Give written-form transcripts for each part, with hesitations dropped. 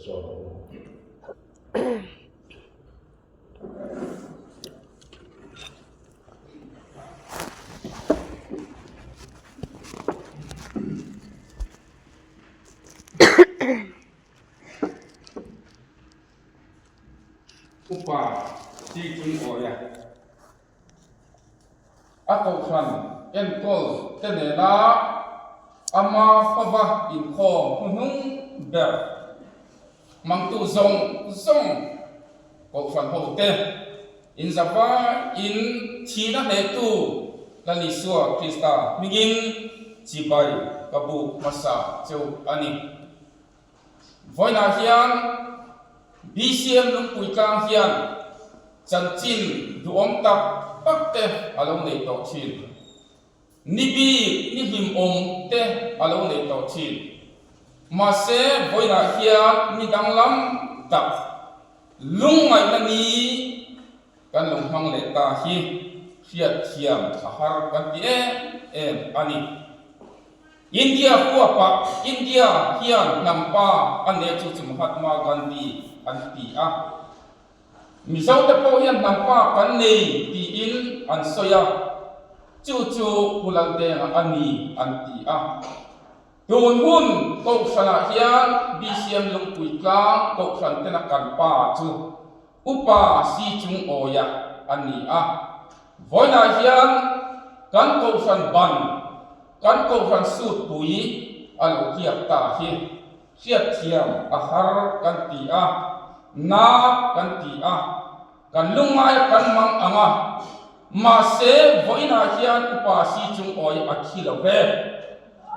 sawm ang u. Upa chi chung awi a, a kohhran enkawl te nena ama hova inkhawm hnuhnung ber hmangtu zawng zawng kohhran ho te inzava in thihna hnehtu Lal Isua Krista hmingin chibai ka buk hmasa cheu a ni. Vawiinah hian BCM Lungpui tlang hian chanchin duhawm tak tak te a lo nei tawh thin. Ni bik, ni hlimawm te a lo nei tawh thin. Mahse, vawiinah hian ni danglam tak, lungngaihna ni kan lo hmang leh ta hi hriatthiam a har kan ti em em a ni. India huapah India hian hnam pa a nek chu chu Mahatma Gandhi an ti a. Mizo te pawh hian hnam pa kan nei tiin an sawi a, chu chu Pu Laldenga a ni an ti a. Tun hun Kohhranah hian BCM Lungpui tlang Kohhran tena kan pa chu Upa Si Chung Awia a ni a. Vawiinah hian kan Kohhran ban Kan kohhran suit pui a lo kiak ta hi hriatthiam a har kan ti a, na kan ti a, kan lungngai kan mang ang a, mahse vawiinah hian upa si chung awi a thi lo ve.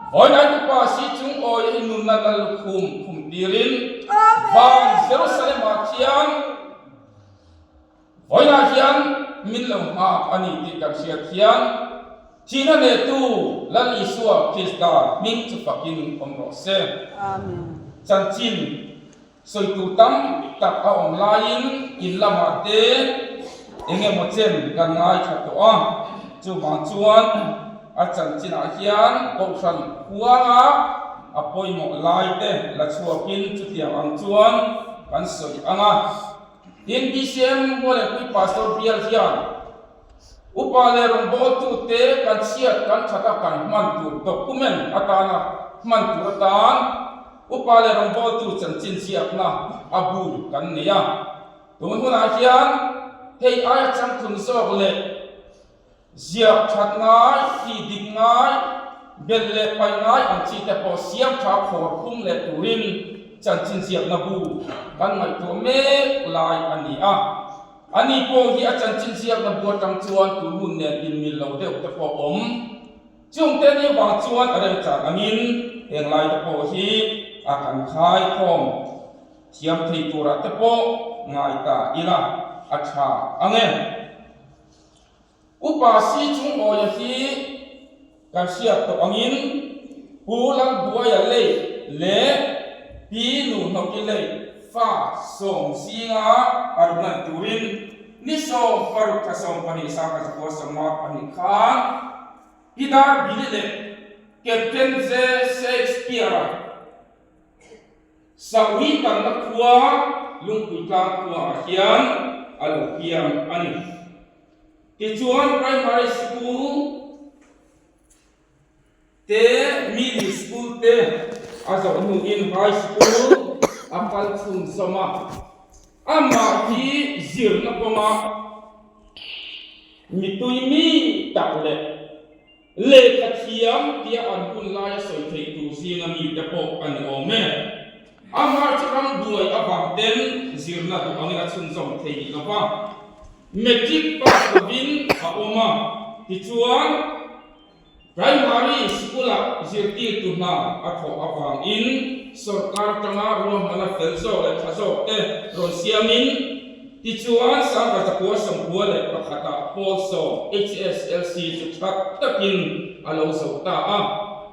Vawiinah upa si chung awi hi nunna lal lukhum khum tirin van Jerusalem-ah khian, Vawiinah hian min lo nghak a ni tih kan hriat hian thihna neitu Lal Isua Krista hming chu fakin awm rawh se. Chanchin sawitu tam tak a awm laiin in lamah te eng emaw chen kan ngaithla tawh a, chuvang chuan a chanchinah hian Kohhran huanga a pawimawh lai te la chhuakin chutiang ang chuan kan sawi ang a. Tin, BCM Mualengpui Pastor bial hian upa leh rawngbawltute kan chhiat kan that a kan hman tur document atana hman tur atan upa leh rawngbawltu chanchin ziakna a bu kan nei a. Tun hunah hian hei aia changtlung zawk leh Ziak that ngai, tih dik ngai, belh leh paih ngai ang chi te pawh siam tha khawr khum leh turin chanchin ziakna bu kan ngaihtuah mek lai a ni a. Ani pawh hi a chanchin ziakna bu atang chuan tun hun nen inmil lo deuh te pawh awm. Chungte ni vang chuan a remchang angin heng lai te pawh hi a kan khai khawm thiam thei turah te pawh ngai ta ila a tha ang e. Upa Si Chung Awia hi kan hriat tawh angin Pu Lalbuaia lei leh Pi Nuhnawki lei fa sawm zinga a rukna ni turin ni 16 thla 12 sangha zakua 52 khan Pi Darbili leh Captain J Shakespeare-a Saui tanna khua Lungpui tlang khuaah hian a lo piang a ni. Tichuan Primary School te, Middle School te a zawh hnuin High School a kal chhunzawm a. Amah hi zirna kawnga mitui mi tak leh Lehkha thiam tia an hun laia sawi theih tur zinga mite pawh a ni awm e. A March ram buai avang ten zirna duh angin a chhunzawm thei lo va, Matric pass lovin a awm a, tichuan Primary School-ah zirtirtu hna a thawh avangin sawrkar atanga ruahmanna fel zawk leh tha zawk te rawn siamin Tichuan, Sangha 991-ah Pawl sawm HSLC chu tha takin a lo zo ta a.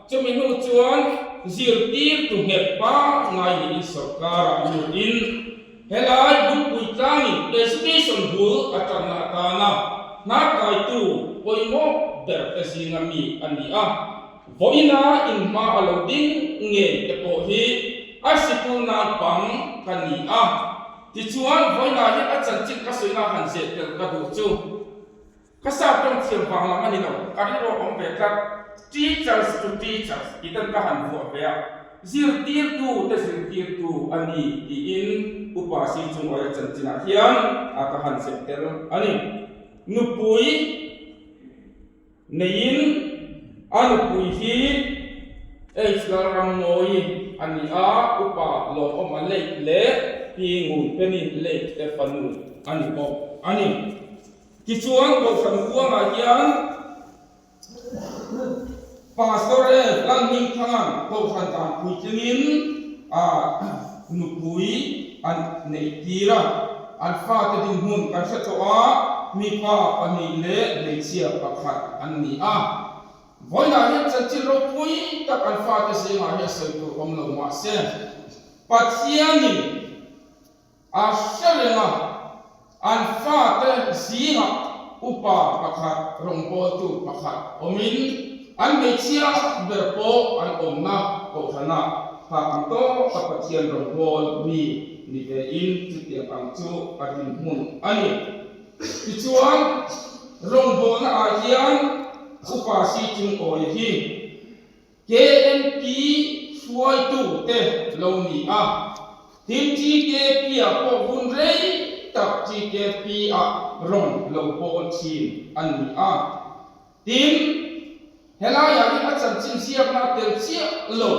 Chumi hnu chuan zirtirtu nghet pangngai niin sawrkarah lutin helai Lungpui tlangin Education bul a tanna atana hna kaitu pawimawh ber te zinga mi a ni a. Vawiina inhma a lo ding ngei te pawh hi a sikul naupang. ka ni a. Tichuan, vawiinah hian a chanchin ka sawina han zeh tel ka duh chu. Ka sap tawng thiam vang lam a ni lo, ka rilru a awm ve tlat. Teachers to teachers tih ten ka han vuah ve a, zirtirtu te zirtirtu a ni tiin Upa Si Chungawia chanchinah hian a ka han zeh tel a ni. Nupui neiin a nupui hi H Lalrammawi a ni a, Upa Lawmawma late leh Pi Ngunpeni late te fanu a ni bawk a ni. Tichuan, Kohhran huangah hian Pastor Rev. Lalhmingthanga'n Kohhran dan puitlingin a nupui an neihtir a, an fate dinhmun kan hre tawh a, mipa pahnih leh hmeichhia pakhat an ni a. Vawiinah hian chanchin ropui tak an fate zingah hian sawi tur awm lo mahse, Pathianin A hre reng a, an fate zingah upa pakhat, rawngbawltu pakhat awmin an hmeichhia ber pawh an awmna kohhranah phak ang tawk a Pathian rawngbâwl mi ni vein chutiang ang chu a dinhmun a ni. Tichuan, rawngbâwlna ah hian upa si chung awi hi KNP hruaitute lo ni a, tin TKP-ah pawh hun rei tak TKP-ah rawng lo pawl thin a ni a. Tin, helaiah hian a chanchin ziakna a tel chiah lo.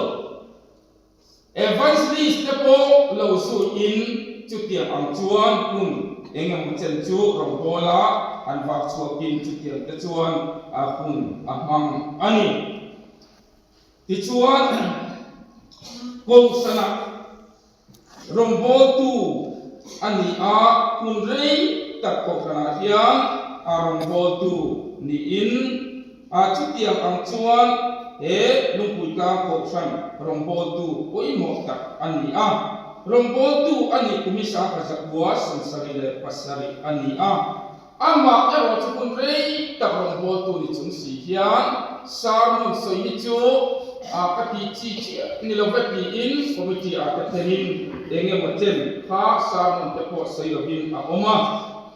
Evangelist te pawh lo zuiin chutiang ang chuan hun eng emaw chen chu rawngbawla an vak chhuakin chutiang te chuan a hun a hmang a ni. Tichuan, Kohhranah rawngbawltu a ni a, hun rei tak Kohhranah hian a rawngbawltu niin A Chutiang ang chuan he Lungpui Tlang Kohhran rawngbawltu pawimawh tak a ni a. Rawngbawltu a nih kum hi 1977 a ni a. Amah erawh chu hun rei tak rawngbawltu ni chung si hian sermon sawi hi chu a ka tih chi chiah ni lo ve tiin committee ah te thlenin eng emaw chen kha sermon te pawh sawi lovin a awm a.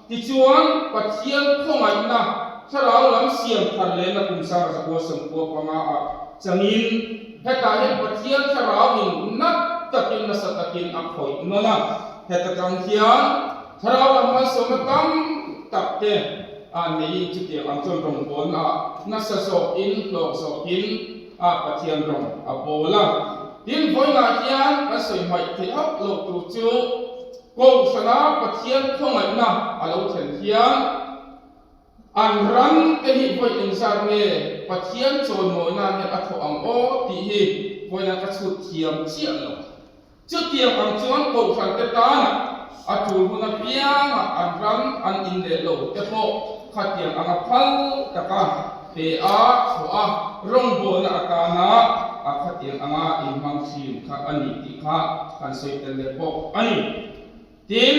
Tichuan, Pathian khawngaihna thlarau lam siam thar lehna kum 1995 ah changin, hetah hian Pathian thlarauin nat takin nasa takin a khawih nawn a. Heta tang hian thlarau lam malsawmna tam tak te a neiin chutiang ang chuan rawngbawlna ah nasa zawkin hlawk zawkin a Pathian rawng a bawl a. Tin, vawiinah hian kan sawi hmaih theih hauh loh tur chu, Kohhrana Pathian khawngaihna a lo thlen hian an ram te hi vawi engzat nge Pathian chawimawi nan hian a thawh ang aw tih hi vawiina ka chhut thiam chiah lo. Chutiang ang chuan Kohhran te tana a tul hun apianga an ram an in leh lo te pawh khatiang anga phal taka pe a thawh a, rawngbawlna atana a khatiang anga inhmang thin kha a ni tih kha kan sawi tel leh bawk a ni. Tin,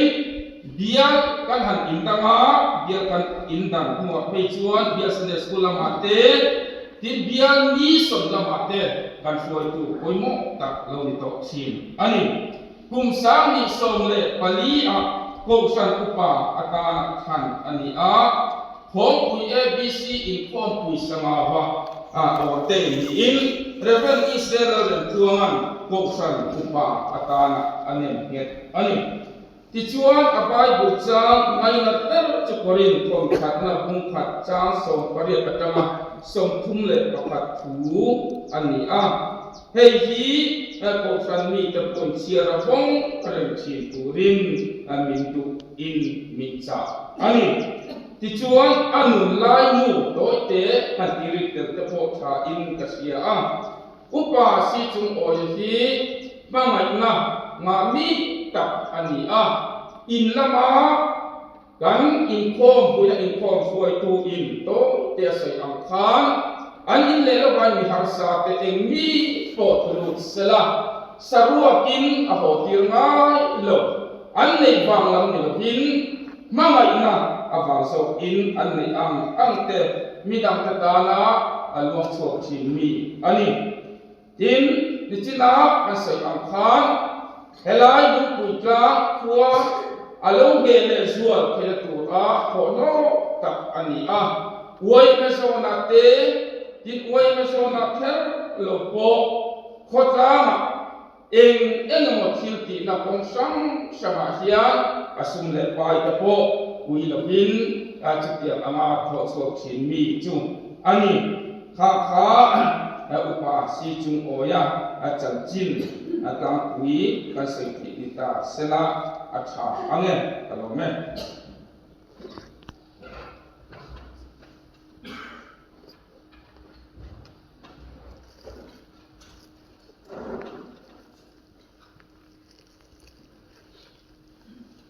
bial kan han indang a, bial kan indang hnuah phei chuan bial Sunday School lamah te, tin bial mission lamah te kan hruaitu pawimawh tak lo ni tawh thin a ni. Kum 2014 ah Kohhran Upa atana thlan a ni a, Phawngpui ABC inkhawmpui Sangava ah ordain niin Rev. Israel Lalremtluanga'n Kohhran Upa atana a nem nghet a ni. Tichuan a Bible chang ngainat ber chu Korinth thawmthatna bungkhat chang 18 atanga 31 thu a ni a. Hei hi Kohhran mite pawhin chhiar a vawng reng thin turin min duh in min chah a ni. Tichuan a nun lai mu tawite han ti rik tel te pawh tha in ka hria a. Upa si chung awia hi hmangaihna ngah mi tak a ni a. In lama Kan inkhawm puina inkhawm hruaitu in tawngte a sawi ang khan an in leh lovah mi harsa te eng mi pawh thu lut sela saruakin a haw tir ngai lo. An neih vang lam ni lovin hmangaihna avang zawkin an neih ang ang te midangte tana a luang chhuak thin mi a ni. Tin, nichina kan sawi ang khan. Helai Lungpui tlang khua a lo ngheh leh zual theihna tura thawhnaw tak a ni a. Uaime zawnah te, tin uaime zawnah kher lo pawh khawtlangah eng eng emaw thil tihna kawng hrang hrangah hian a sum leh pai te pawh ui lovin chutiang anga thawh chhuak thin mi chu a ni. Kha kha upa si chung awia chanchin a tlangpui kan sawi theih ni ta sela a tha ang e, ka lawm e.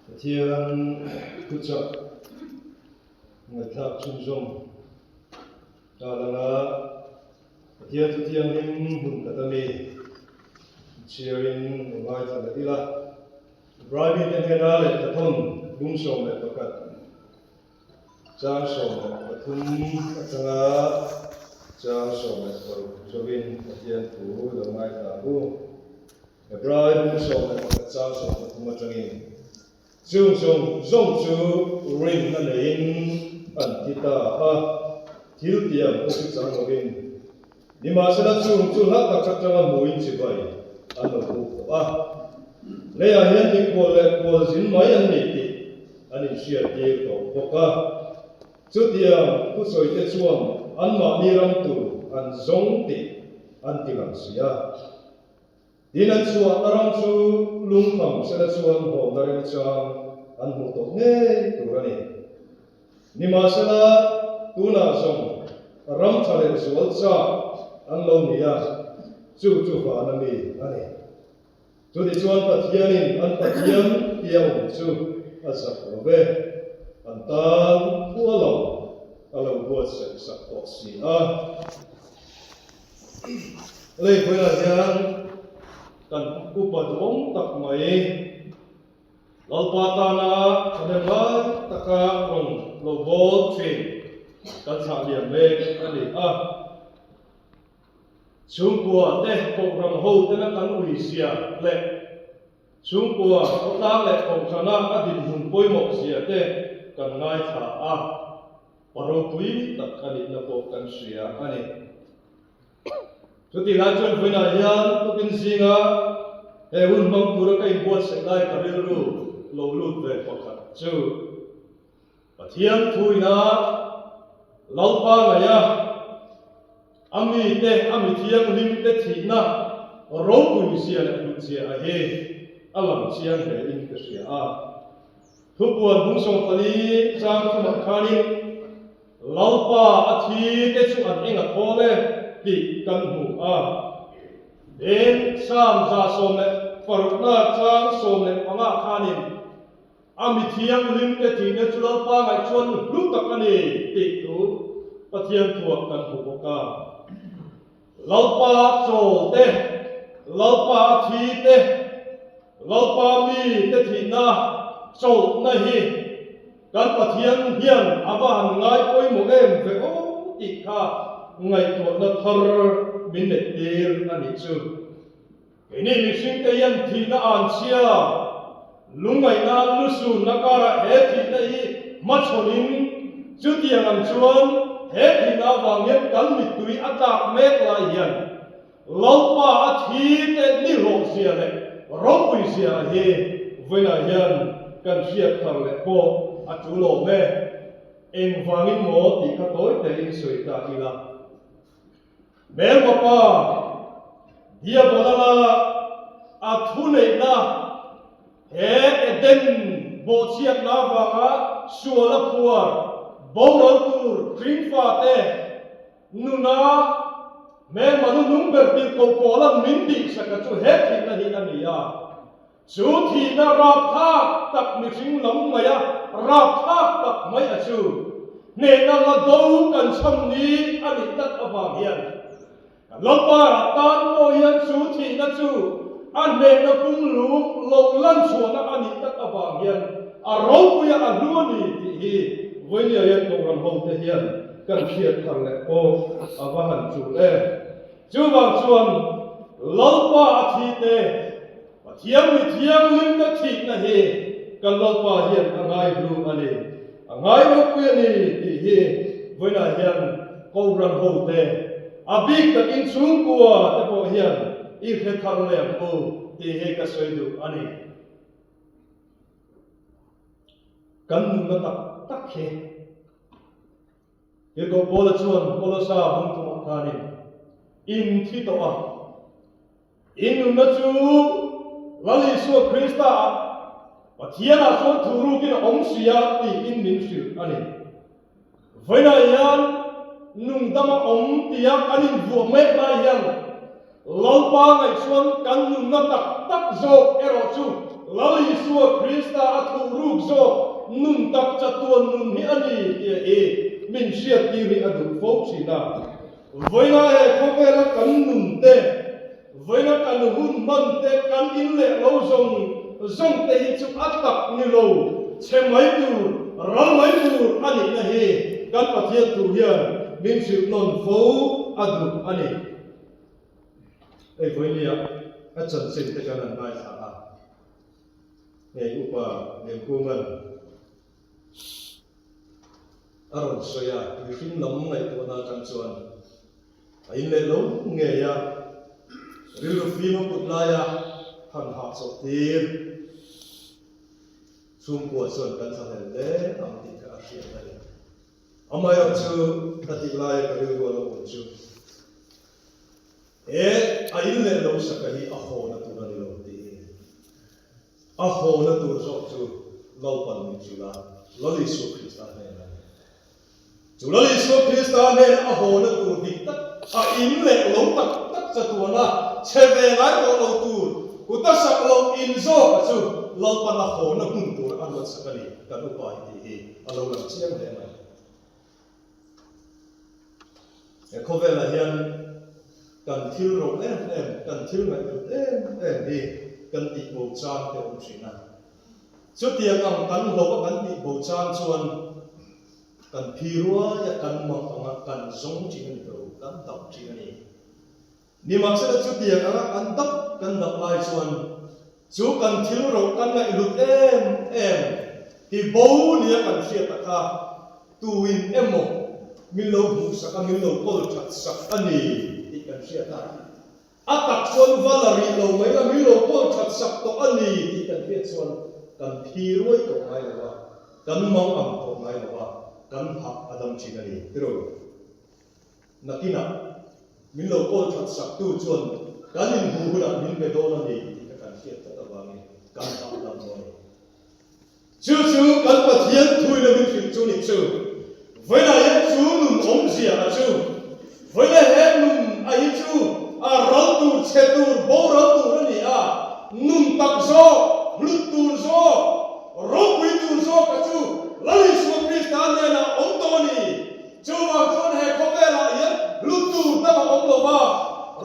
Pathian thuchah ngaihthlak chhunzawm. Talanga Pathian chu thianghlim hmun khat a mi chhiarin i ngaithla leh ila. Ibrahimi te hnena lehkhathawn lung 11 chang 13 atanga chang 16 zawin Pathian thu lo ngaithla ang u. Hebrai bung 11 chang 13 atangin. Chung zawng zawng chu rinna neiin an thi ta a, thil tiang pawh chu chang lovin. Nimahsela chung chu hla tak atanga hmuin chibai an lo buk tawh a. Leiah hian mikhual leh khualzin mai an ni tih an inhriattir tawh bawk a. Chutiang thusawite chuan anmahni ram tur an zawng tih an ti lang si a. Tin, an chhuahna ram chu lungkham sela chuan hawnna remchang an hmuh tawh ngei tur a ni. Nimahsela, tunah zawng ram tha leh zual chak an lo ni a, chu chu vana mi a ni. Chutichuan Pathianin an Pathian tia awm chu a zak lo ve, an tan khua lo a lo buatsaih sak tawh si a. Lei khawiah hian kan upa duhawm tak mai Lalpa tana thahnem lai taka rawn lo bawl thin kan thlah liam mek a ni a. Chhungkua te Kohhran ho tena kan ui zia leh chhungkua khawtlang leh Kohhrana a dinhmun pawimawh zia te kan ngaithla a. Pa ropui tak a nihna pawh kan hria a ni. Chutih lai chuan vawiinah hian tukin zinga he hun hmang tura ka inbuatsaih lai ka rilru lo lut ve pakhat chu Pathian thuina Lalpa ngaia a mite a mi thianghlimte thihna ropui zia leh hlut zia a hi a lang chiang hle in ka hria a. Thupuan bung 14 chang thumah khanin Lalpa a thi te chu an eng a thawl e tih kan hmu a. Tin, Psalm 116 chang 15 khanin a mi thianghlim te thihna chu Lalpa ngaihchuan hlu tak a ni tih thu Pathian thuah kan hmu bawk a. Lalpa chawl te, Lalpa a thi te, Lalpa mi te thihna chawlhna hi kan Pathian hian a va han ngai pawimawh em ve aw tih kha ngaihtuahna thar min neih tir a nih chu. Keini mihringte hian thihna an chhia, lungngaihna lusunna karah he thihna hi hmachhawnin chutiang ang chuan he thihna avang hian kan mittui a tlak mek lai hian Lalpa a thi te nihlawh zia leh ropui zia hi vawiinah hian kan hriat thar leh pawh a tul awm e. Engvangin maw tih kha tawi tein sawi ta ila. Hmelma pa Diabolala a thuneihna he Eden bawhchhiatna avanga sual a phuar boral tur hringfate nuna hmelma nu nung ber tirhkoh pawlan min tihsaka chu he thihna hi a ni a. Chu thihna rapthlak tak mihring lam mai a, rapthlak tak mai a chu hnehna la do kan chham ni a nih tlat avang hian kan Lalpa tan pawh hian chu thihna chu a hnehna pumlum lo lan chhuahna a nih tlat avang hian a ropuia a hlu a ni tih hi vawinia hian Kohhran hote hian kan hriat thar leh pawh a va han tul em. Chuvang chuan Lalpa a thi te. Pathian mi thianghlimna thihna hi kan Lalpa hian a ngaihlu a ni, a ngai ropui a ni tih hi vawiinah hian Kohhran hote, a bik takin chhungkua te pawh hian i hre thar leh ang u tih hi ka sawi duh a ni. Kan nunna tak tak hi Tirhkoh Paula chuan Kolosa bungthumah khanin in thi tawh a. In nunna chu Lal Isua Krista-ah Pathianah chuan thurukin a awm si a tiin min hrilh a ni. Vawiinah hian nungdama awm tia kan invuah mek lai hian Lalpa ngaih chuan kan nunna tak tak zawk erawh chu Lal Isua Krista a thuhruk zawk nun tak chatuan nun hi a ni tia i min hriattir hi a duh fo thin a. Vawiina he khawvela kan nun te, vawiina kan hun hman te, kan in leh lo zawng zawng te hi chu a tak ni lo, chhe mai tur, ral mai tur a nihna hi kan Pathian thu hian min hrilh nawn fo a duh a ni. Hei vawinia a chanchin te kan han ngaithla a, hei Upa Liankunga'n A rawn sawi a, mihring lam ngaihtuahna atang chuan a in leh lo ngei a, rilru fim a put laia han hahchawh tir chhungkua chuan kan thlahlel hle ang tih kha a hriat a ni. Amaherawh chu ka tih laia ka rilru a lo awm chu he a in leh lo saka hi a hawna tur a ni lo tih hi. A hawna tur zawk chu Lalpan min hrilh a, Lal Isua Krista hnenah a ni. Chu Lal Isua Krista hnena a hawna tur dik tak, a in leh lo tak tak chatuana chhe ve ngai tawh lo tur, kuta sak loh in zawka chu Lalpan a hawna hmun tur a ruat sak a ni, kan upa hi tih hi a lo lang chiang hle mai. He khawvelah hian kan thil ro em em, kan thil ngaihhlut em em hi kan tih bo chang te awm thin a. Chutiang ang kan hlauh a kan tih bo chang chuan kan phi ruai a, kan mang ang a, kan zawng thin a ni lo, kan dap thin a ni. Nimahsela chutiang anga kan dap kan dap lai chuan chu kan thil ro kan ngaihhlut em em ti bo nia kan hriat a kha tuin emaw min lo hmuhsak a, min lo kawl that sak a ni tih kan hriat a. A tak chuan va la rih lo mai la, min lo kawl that sak tawh a ni tih kan hriat chuan kan thi ruai tawh ngai lo a, kan mang ang tawh ngai lo a, kan hah a dam thin a ni. Tiraw? Nakinah min lo kawl that saktu chuan kan inhmuh hunah min be dawn a ni tih kha kan hriat tlat avangin kan hahdam dawn a ni. Chu chu kan Pathian thuina min hrilh chu ni chu. Vawiinah hian chu nun awmzia a chu. Vawiina he nun a hi chu a ral tur, chhe tur, boral tur a ni a, nun tak zawk, hlut tur zawk, ropui tur zawk a chu Lal Isua Krista hnenah awm tawh a ni. Chuvang chuan he khawvelah hian hlut tur dang a awm lo va,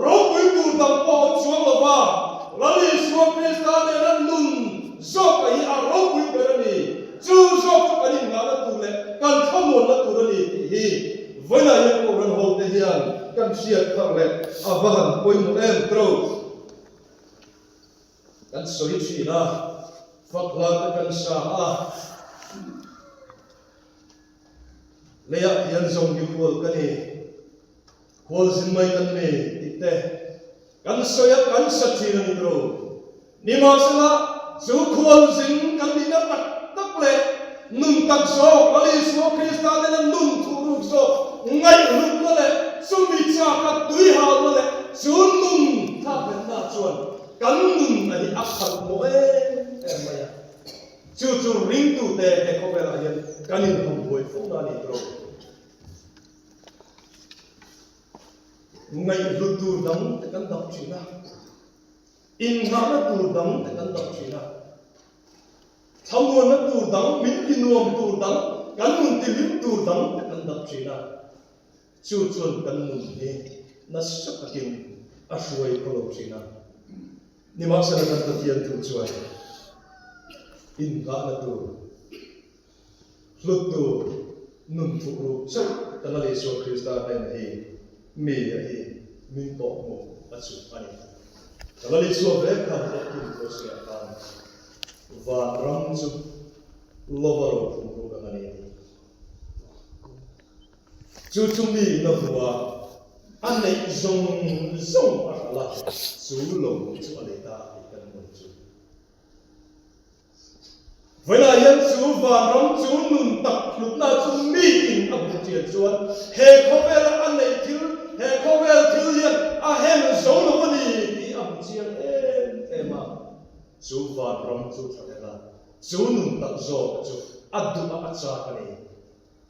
ropui tur dang pawh a awm chuang lo va, Lal Isua Krista nena nun zawka hi a ropui ber a ni. Chu zawk chu kan innghahna tur leh kan thlamuanna tur a ni tih hi vawiinah hian Kohhran hote hian kan hriat thar leh a va han pawimawh em tro. Kan sawi thin a, fak hla te kan sa a. Leiah hian zawng hi khual ka ni, khual zin mai kan ni tih te kan sawi a, kan sa thin a ni tawh. Nimahsela, chu khual zin kan nihna tak tak leh nun tak zawk, Lal Isua Krista nena nun thuhruk zawk ngaihhlutna leh chumi chaka tuihalna leh chu nun thlakhlelhna chuan kan nunna hi a khalh mawh em em mai a. Chu chu ringtute he khawvelah hian kan inhawm buai fo na a ni tawh. Ngaihhlut tur dang te kan dap thin a, innghahna tur dang te kan dap thin a, thlamuanna tur dang, min tinuam tur dang, kan nun tihlim tur dang te kan dap thin a. Chu chuan kan nun hi nasa takin a hruai khaw lo thin a. Nimahsela kan Pathian thu chuan innghahna tur, hlut tur, nun thuk ruk chauh kan Lal Isua Krista hnena hi mi a hi min kawhhmuh a chuh a ni. Ka la Isua vek khan tehkhin thu a sawi ah khan vanram chu lova rophum ruk ang a ni a ti. Chu chu mi in a hmu a, a neih zawng zawng a hralh a, chu lo chu a lei ta a tih kan hmu chu. Vawilah hian chu vanram chu nun tak hlutna chu mi in a hmuh chian chuan he khawvela a neih thil, he khawvel thil hian a hen zo lo a ni tih a hmu chiang em em a. Chu vanram chu tha leh a, chu nun tak zawk chu a duh a a chak a ni.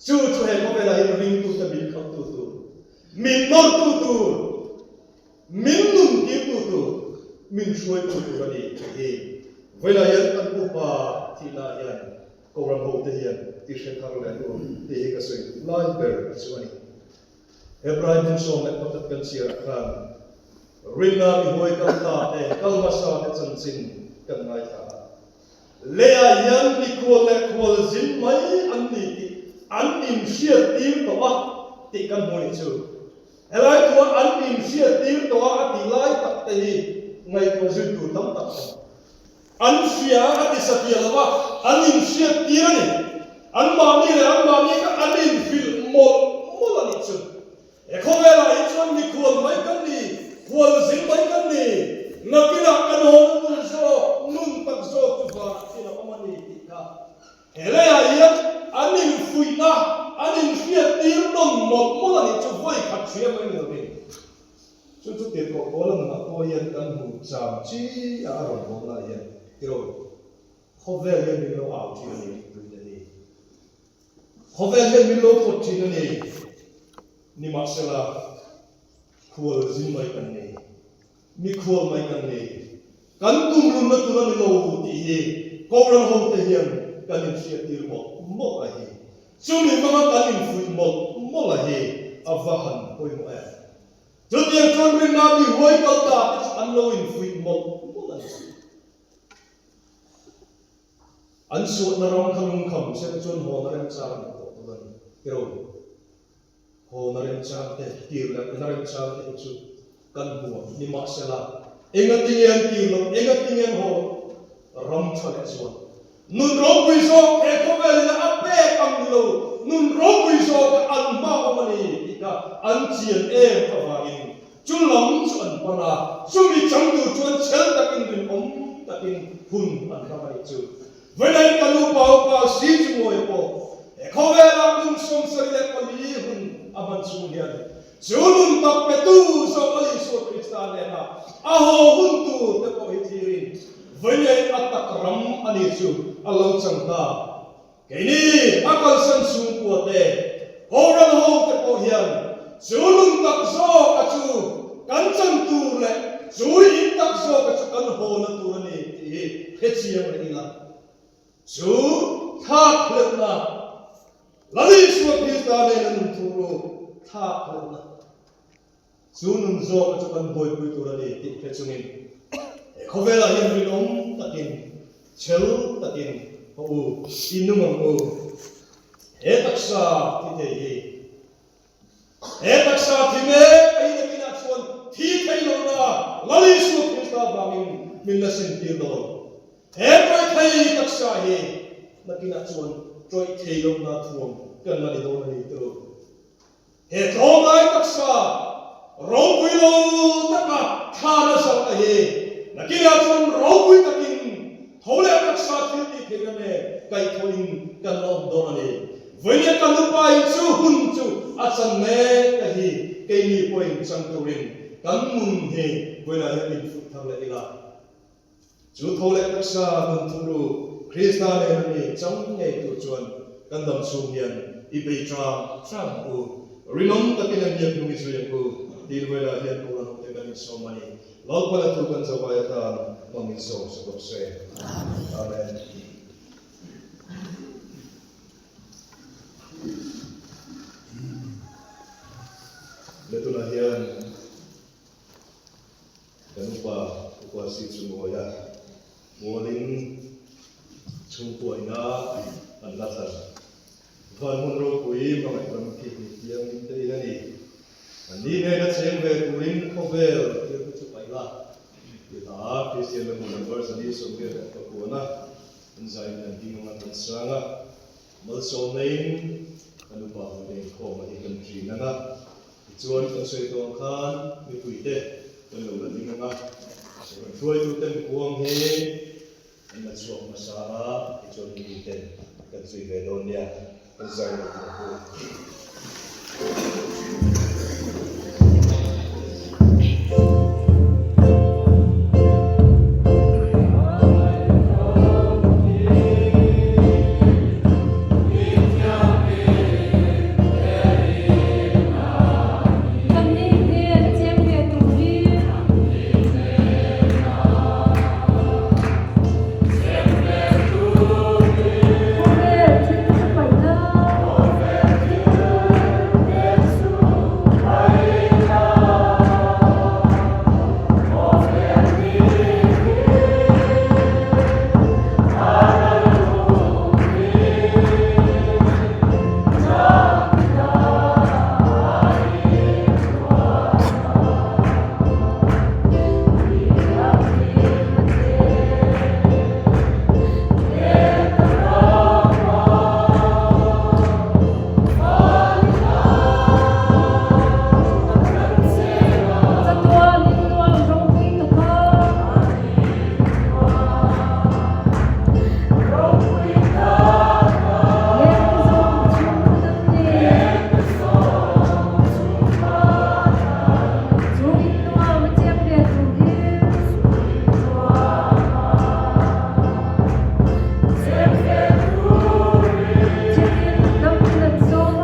Chu chu he khawvelah hian ringtute min khalhtu tur, min nawrtu tur, Min nuntirtu tur, min hruaitu tur a ni tih hi vawilah hian kan upa thihna hian Kohhran hote hian ti hre thar leh tur tih hi ka sawi duh lai ber chu a ni. Hebrai hmun 11 kan chhiarah khan rinna mihuai kal ta te, kal hmasa te chanchin kan ngaithla a. Leiah hian mikhual leh khual zin mai an ni tih an inhriattir tawh a tih kan hmu nih chu. Helai tua an inhriattir tawh a a tih lai tak te hi ngaihtuah zui tur tam tak a ni. An hria a ti satliah lo a, an inhriattir a ni. Anmahni leh anmahni kha an inhrilh mawlh mawlh a nih chu. He khawvelah hi chuan mikhual mai kan ni, khualzin mai kan ni. Nakinah kan hawn nun zawk, nun tak zawk chu vanah thil a awm a ni tih kha He leiah hian an infuihna, an inhriattir nawn mawlh mawlh a nih chu vawi khat hria mai ni lovin, chu chu tirhkoh Paula nunah pawh hian kan hmu cham chi a a rawn hawn lai hian tiraw khawvel hian min lo au thin a ni tih te hi khawvel hian min lo pawt thin a ni. Nimahsela khual zin mai kan ni. Mikhual mai kan ni. Kan tumrunna tur a ni lo tih hi Kohhran hote hian kan inhriattir mawlh mawlh a hi. Chumi hmanga kan infuih mawlh mawlh a hi a va han pawimawh em. Chutiang chuan rinna mi huai kal ta te chu an lo infuih mawlh mawlh a ni. An suahna ram kha lungkham sela chuan hawn a remchang a ni tawh tur a ni. Tiraw? Hawn a remchang te, tir leh na remchang te hi chu kan hmu a, nimahsela engatinge an tir loh, engatinge an haw loh? Ram tha leh zual. Nun ropui zawk he khawvelin a pek ang ni lo, nun ropui zawk a an hma awm a ni tih kha an chian em avangin chu lam chu an pan a, chumi chang tur chuan chhel takin rinawm takin hun an hmang a nih chu. Vawilei ka nu pa upa si chu ngawi pawh he khawvelah kum 74 hun a hman chhung hian chu nun tak petu zawk a Isua Krista hnenah a haw hun tur te pawh hi thlirin vawilei a tak ram a ni chu a lo chang ta. Keini a kalsan chhungkua te, Kohhran ho te pawh hian chu nun tak zawk a chu kan chan tur leh chu in tak zawk a chu kan hawna tur a ni tih hi hre chiang reng ila. Chu thlak hleuhna Lal Isua Krista nena nun thu ruk thlak hleuhna Chu nun zawka chu kan buaipui tur a ni tih hre chungin he khawvelah hian rinawm takin, chhel takin haw u, i nung ang u. He taksa thi thei hi, he taksa thi mek a in akinah chuan thi thei lohna Lal Isua Krista vangin min la sintir dawn. He tawih thei taksa hi nakinah chuan tawih thei lohna thuam kan la ni dawn a ni tiraw? He tlawmlai taksa ropui lo taka thlan a zalh a hi nakinah chuan ropui takin tho leh taksa thil tih theihna nen kaihthawhin kan la awm dawn a ni. Vawinia kan upain chu hun chu a chan mek a hi keini pawhin chang turin kan nun hi vawiinah hian infuih thar leh ila. Chu tho leh taksa nun thuru Krista nena mi chang ngei tur chuan kan dam chhung hian i bei ṭang ṭang ang u. Rinawm takin a hniak hnung i zui ang u. Tiin vawilah hian Kohhran hote kan insawm a ni. Lalpan a thu kan zavai atan hmang insawm sa bawk se. Amen. Le tunah hian Kan upa, upa si chu ngawi a, Mualin chhungkua ina an la thlan. Van hmun ropui hmangaih ram khi ni thiangin te in a ni. An ni nena cheng ve turin khawvel thil te chu paih la, tih hla. hla Kristian Lambu number 128 a an zaiin kan ding anga kan sang a, malsawm neiin kan upa ho te inkhawm a hi kan ṭin ang a, tichuan kan sawi tawh ang khan mipuite kan lo la ding ang a, kan hruaituten kuang hi An la chhuak hmasa a, tichuan mi ten kan zui ve dawn nia, kan zai lo tur hu. Kan ni hmel a cheng ve tur hi. Khawvel thil chu paihna. Chatuan in nuam ropui taka. Lengte zawng chhungkhat an ni. Chu in nuam a cheng ve tur hi. Chitin dam in an sawm a.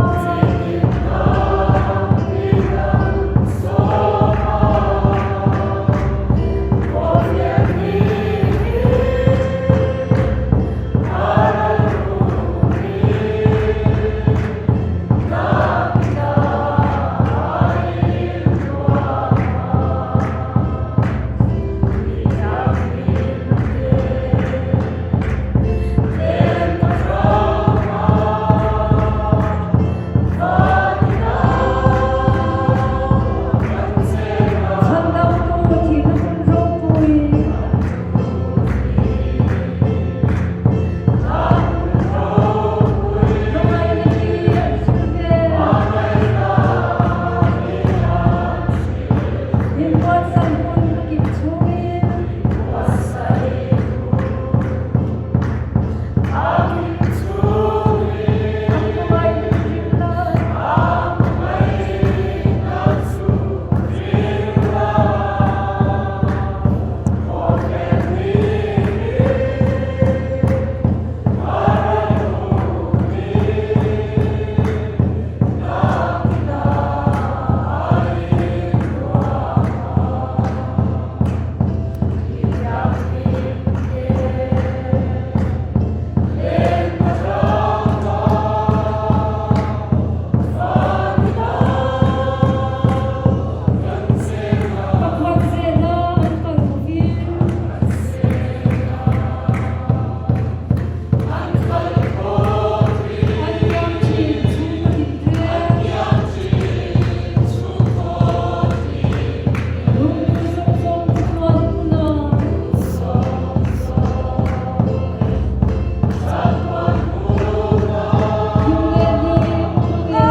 Chhandamtu thihna hun ropui. Hmangaihna hi an hril ve. Inbuatsaih hun a kip chhungin. An hmangaihna chu hril la. Pakhat zela an kal hovin. An kiam thin chhung ka hlim te. Lungpui zawng zawng chu tuan hunah. Hlim leh hlim khawvel.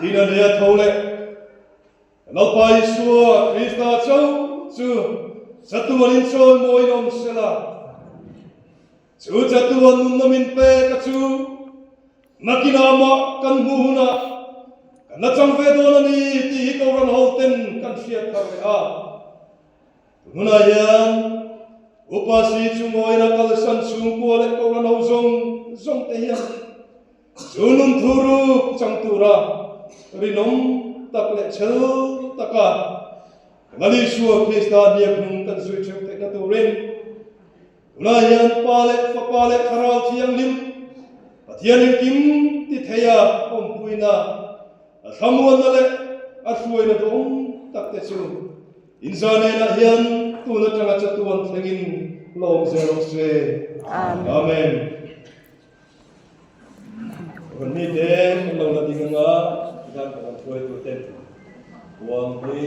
Thina nia tho leh Lalpa Isua Krista chauh chu chatuan in chawi mawi in awm sela. Chu chatuan nunna min pek a chu nakinah mah kan hmuh hunah kan la chang ve dawn a ni tih hi Kohhran ho ten kan hriat thar leh a. Tunhunah hian. Upa si chu ngawina kalsan chhungkua leh kohhran ho zawng zawng te hian chu nun thu ruk chang tura rinawm tak leh chhel taka Lal Isua Krista hniak hnung kan zui theuh theihna turin tunah hian Pa leh Fapa leh Thlarau Thianghlim Pathian engkim ti theia awmpuina a thlamuanna leh a hruaina duhawm tak te chu inzanenah hian tun atanga chatuan thlengin lawm zel rawh se. Amen. Rawn mi te kan lo la ding anga tikhan ka rawn hruaitu ten huang hi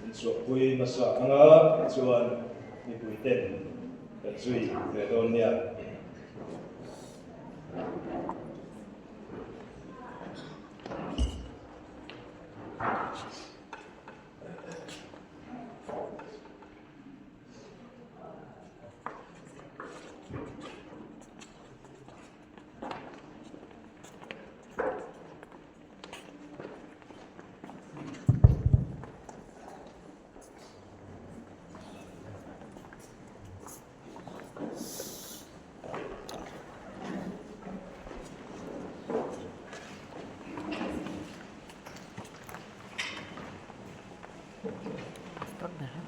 in chhuahpui hmasa anga tichuan mipui ten kan zui ve dawn nia.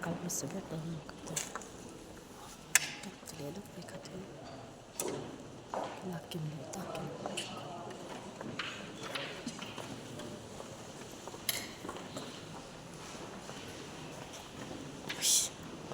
Kal hmasa ber dawn a ka ti ka leh lawk mai kha chu lak kim leh tak em.